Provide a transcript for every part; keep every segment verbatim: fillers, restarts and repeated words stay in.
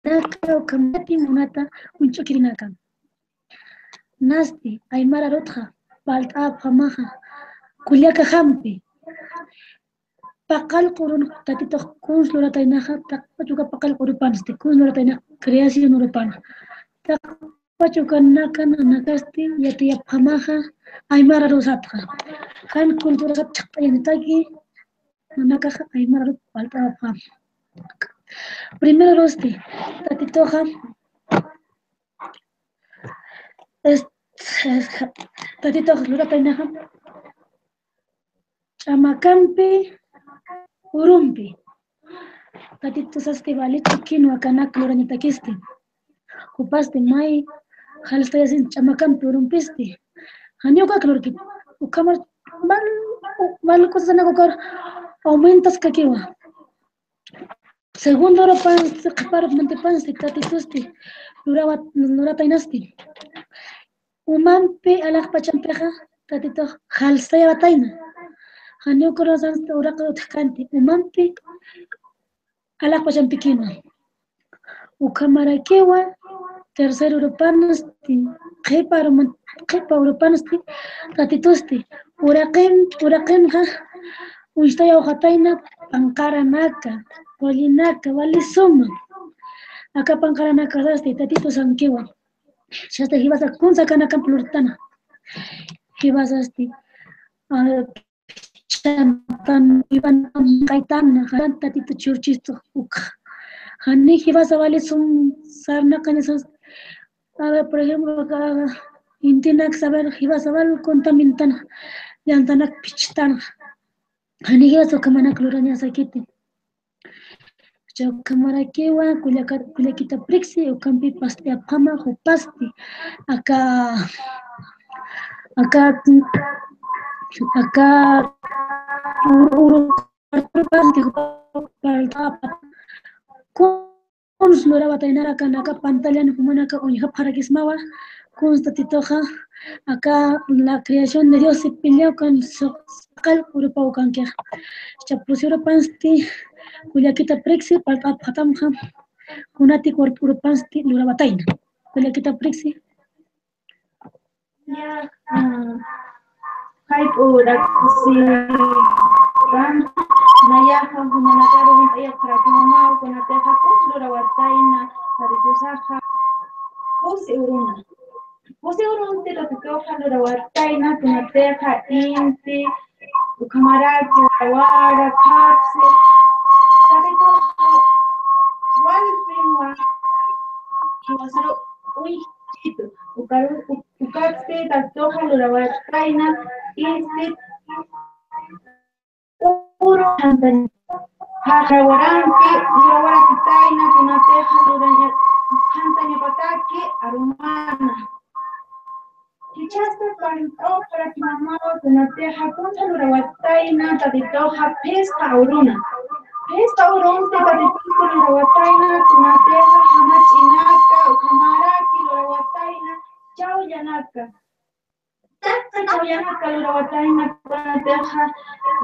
Naka ukhamati munata uñch'ukirinaka. Nasti, aymar arutxa, palt'apxamaxa, kullakajampi. Paqallq urun tatitux kuns lurataynaxa, taqpach uka paqallq urupansti, kuns lurataynaxa, creación urupanxa. Taqpach ukanaka nanakasti, yatiyapxamaxa, aymar arusatxa. Jan culturasat chhaqt'ayanitaki, nanakaxa aymar arut palt'apxam. Primero arusti, tatituxa, es, es, tatituxa lurataynaxa, ch'amakampi, urumpi. Tatitusasti valichu kinwa kanak lurañatakisti. Jupasti may jalstayasin ch'amakampi urumpisti. Janiw uka lurkit. Ukhamar mal, mal cosas anak ukar aumentas kakiwa. Segundo urupansti, qhipa urup mantipansti, tatitusti, lurawa-, lurataynasti. Umampi alaxpachampixa, tatitux jalstayawatayna. Janiw ukarusansti uraqi utjkanti. Umampi alaxpachampikiwa. Ukhamarakiwa, tercer urupansti, qhipa uruman-, qhipa urupansti, tatitusti, uraqin, uraqinxa, uñstayawxatayna, panqaranaka, qullinaka, wali suma. Aka panqaranakasasti, tatitusankiwa. Chhasta jiwasa kunsa kanakampi lurtana. Jiwasasti, ah, chantan, iban, qaytan, jan tatitu churchistu ukxa. Jani jiwasa vali sum sarnaqañasas. A ver, por ejemplo, acá, intinak saber, jiwasa val contamintan, yantanak pichtan. Jani jiwasa ukhamanak lurañasakiti. Ukhamarakiwa, kullaka-, kullakita priksi, ukhampi past'apxama, jupasti. Aka, aka, aka, uru, uru, pasti, jupasti, kuns lurawataynara kanaka pantallan jumanaka uñjapxarakismawa, kuns tatituxa, aka la creación de Dios sipilliw kan suqallq urupaw kankixa. Chapusi urupansti, kullakita priksi, palt'apxatamxa, kunati cuerpo urupansti lurawatayna. Kullakita priksi. Ya, ah, jayp'u uraksi, nayaxa, jumanakaru, junt'ayapxarakimamaw, kunatixa, kuns lurawatayna, tatitusxa, pusi uruna. Pusi urunsti tatituxa lurawatayna, kunatixa, inti, ukhamaraki, wawara, khapsi, tatituxa, walpinwa, jiwasaru, uñjchitu, ukaru, u-, ukatsti, tatituxa, lurawatayna, inti, uru, jantañ-, jaqra waranti, lurawarakitayna, kunatixa, luraña-, jantañapataki, arumana. Jichhasti palt'apxarakimamaw, kunatixa, kunsa lurawatayna, tatituxa, phisqa uruna. Phisqa urunsti, tatituxa, lurawatayna, kunatixa, jamach'inaka, ukhamaraki, lurawatayna, chawllanaka. Taqi chawllanaka lurawatayna, kunatixa,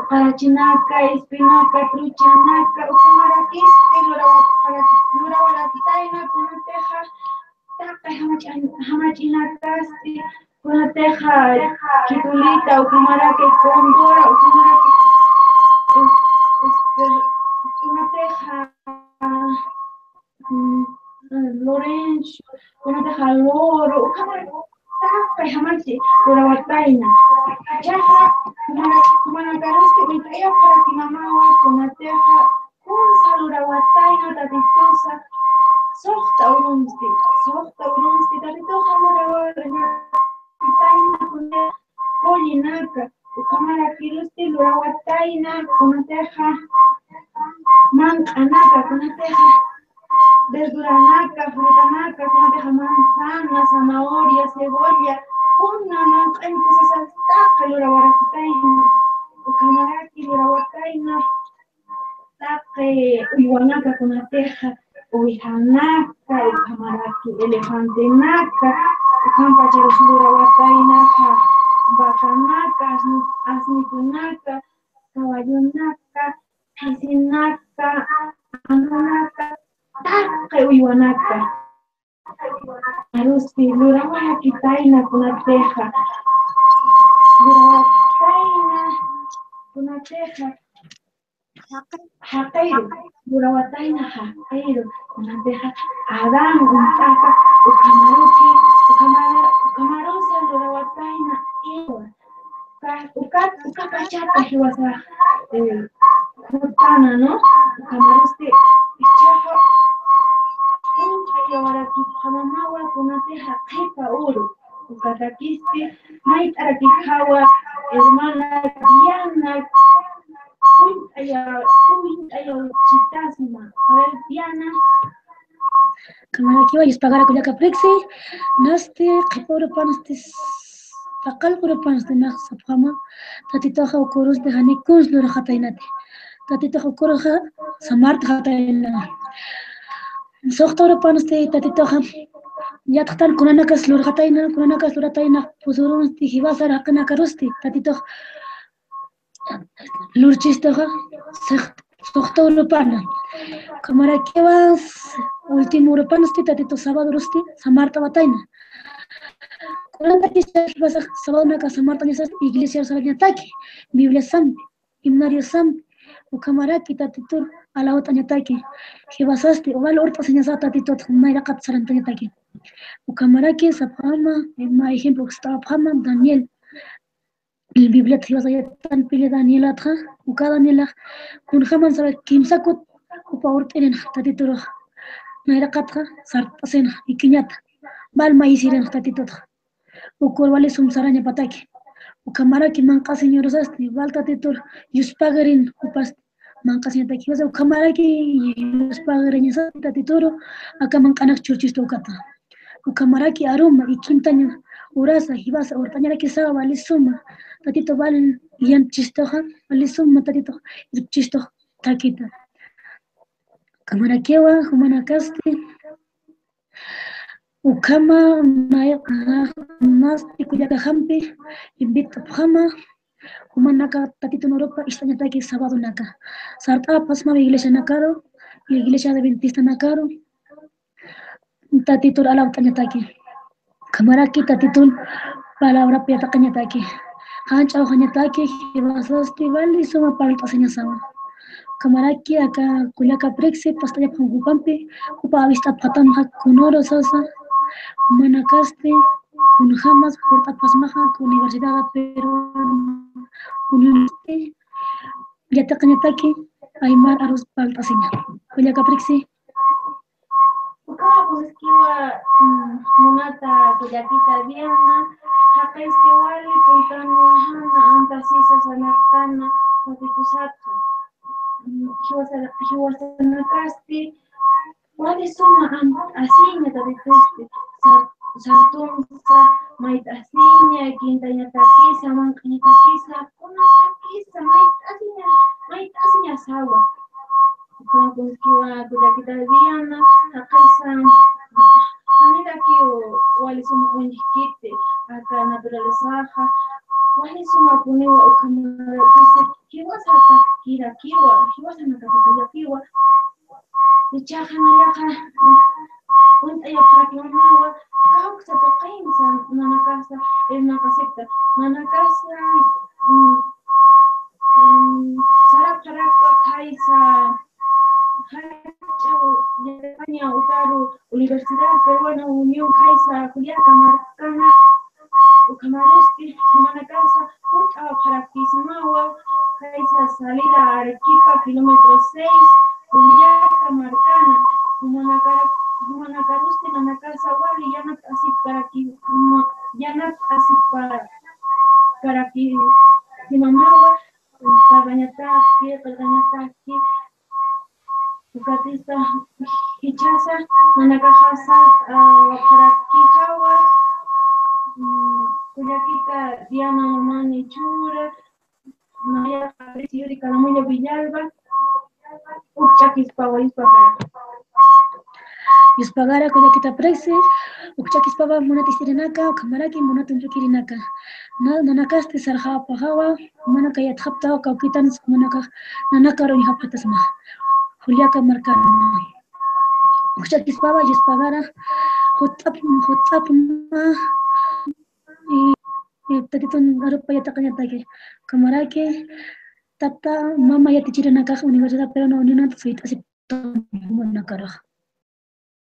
qarachinaka, ispinaka, truchanaka, ukhamarakisti lurawat-, lurawarakitayna, kunatixa, taqi jamach'an-, jamach'inakasti, kunatixa, khitulita, ukhamaraki, kundura, ukhamaraki, es-, este, kunatixa, mm, Lorenzo, kunatixa loro, ukhamaraki, taqi jamachi lurawatayna. Jichhaxa, jumana-, jumanakarusti uñt'ayapxarakimamawa, kunatixa, kunsa lurawatayna, tatitusa, suxta urunsti, suxta urunsti, tatituxa lurawatayna, kunatixa, qullinaka, ukhamarakirusti lurawatayna, kunatixa, manq'anaka, kunatixa, verduranaka, frutanaka, kunatixa, manzana, zanahoria, cebolla, kuna manq'añ kusasas taqi lurawarakitayna, ukhamaraki lurawatayna, taqi uywanaka, kunatixa, ovejanaka, ukhamaraki elefantenaka, ukhampacharus lurawataynaxa, vacanaka, asni-, asnitunaka, caballonaka, p'isinaka, anunaka, taqi uywanaka. Arusti, lurawakitayna kunatixa. Lurawatayna kunatixa. Jaqiru, lurawatayna jaqiru kunatixa. Adán uñt'aka, ukhamaruki, ukhamara-, ukhamarusa lurawatayna Eva. Uka, uka, uka pachata jiwasa, eh, jutana, ¿no? Ukhamarusti, ichaxa, uñt'ayawarakipxamawa kunatixa qhipa uru. Ukatakisti, mayt'arakipxawa, hermana Diana, uñt'aya-, uñt'ayawchitasma. A ver, Diana. Kamarakiwa, yuspagara kullaka Prixi, nasti, qhipa urupansti, taqallq urupansti nax sapxama, Tatituxa uka urusti janiw kuns lurxataynati. Tatituxa uka uruxa samart'xatayna. Suxta urupansti Tatituxa, yatxtan kunanakas lurxatayna, kunanakas luratayna, pusurunsti, jiwasar jaqinakarusti, Tatitux lurchistuxa, six-, suxta urupana. Kamarakiwa, último urupansti, Tatitux sábado urusti, samart'awatayna. Kunanakis jiwasax sabadonaka samart'añasasti, iglesiar sarañataki, Bibliasampi, himnariosampi, ukhamaraki Tatitur alawt'añataki, jiwasasti, ugal urt'asiñasa Tatitut, nayraqat sarantañataki. Ukhamaraki sapxama, mä ejemplo, sapxama, Daniel. Bibliat jiwasa yattan pili Danielatxa, uka Danielax, kunjaman sawa kimsa kut, jupa urt'irinxa Tatiturux. Nayraqatxa, sart'asinxa, ikiñata. Val mayisirinxa Tatitutxa. Ukur wali sum sarañapataki. Ukhamaraki manq'asiñ urusasti, val Tatitur, yuspagirin, jupasti. Manq'asiñataki, jiwasa ukhamaraki, yuspagiriñasasti Tatituru, aka manq'anak churchistu ukata. Ukhamaraki aruma, ikintaña urasa, jiwasa urt'añarakisawa, wali suma. Tatitu val yantchistuxa, wali suma, Tatitu irpchistuxa, takita. Ukhamarakiwa, jumanakasti. Ukhama, nay-, ah, nasti kullakajampi, invitapxama, jumanaka Tatitun urupa ist'añataki sabadonaka. Sart'apxasma iglesianakaru, iglesia adventistanakaru, Tatitur alawt'añataki. Ukhamaraki Tatitun palabrapi yatiqañataki. Janch'awjañataki, jiwasasti wali suma parlt'asiñasawa. Ukhamaraki aka kullaka Prixi, past'ayapxam jupampi, jupa awist'apxatamxa kunuru sasa, jumanakasti, kunjamas purt'apxasmaxa, universidad Perú, universidad, yatiqañataki, aymar arus parlt'asiña. Kullaka Prixi. Uka, pues, kiwa, mm, munata kullakita Diana, jaqisti wali, puntanwa jana, antasisa sanakana, jutikusatxa. Mm, jiwasa-, jiwasanakasti, wali suma amt'asiña Tatitusti, sa-, satumsa, mayt'asiña, kintañatakisa, manq'añatakisa, kunatakisa, mayt'asiña, mayt'asiñasawa. Ukax kunskiwa kullakita Diana, jaqisa, janirakiw wali suma uñjkiti, aka naturalezaxa, wali suma puniwa ukhamarakisti, jiwasataki kirakiwa, jiwasanakataki kirakiwa. Ichaxa nayaxa, uñt'ayapxarakiwa, kawksa tuqinsa nanakasa, irnaqasipta, nanakasa, mm, mm, sarapxarakta khaysa, jach'a España utaru Universidad Peruana Unión khaysa Juliaca markana, ukhamarusti, jumanakasa, purt'apxarakismawa, khaysa salida Arequipa, kilómetro seis, Juliaca markana, jumanakara-, jumanakarusti, nanakasa, wali yanapt'asipkaraki, ma-, yanapt'asipkaraki, simamawa, parlañataki, qillqañataki, ukatista jichhasa, nanakaxasa, ah, wapxarakijawa, mm, kullakita Diana Mamani Chura, María Yuri Caramuña Villalba, ukch'akispawa, yuspagara. Yuspagara kullakita Prixi, ukch'akispawa munat istirinaka, ukhamaraki munat uñch'ukirinaka. Na-, nanakasti sarxapaxawa, jumanaka yatxaptawa kawkitan, jumanaka nanakar uñjapxatasma. Juliaca markana. Ukchakispawa, Diospagarä, juts'ap, juts'apma, y, y tatitun arupa yatiqañataki, kamaraki, tata, mama yatichirinakax Universidad Peruana Unión suyt'asiptanakarux.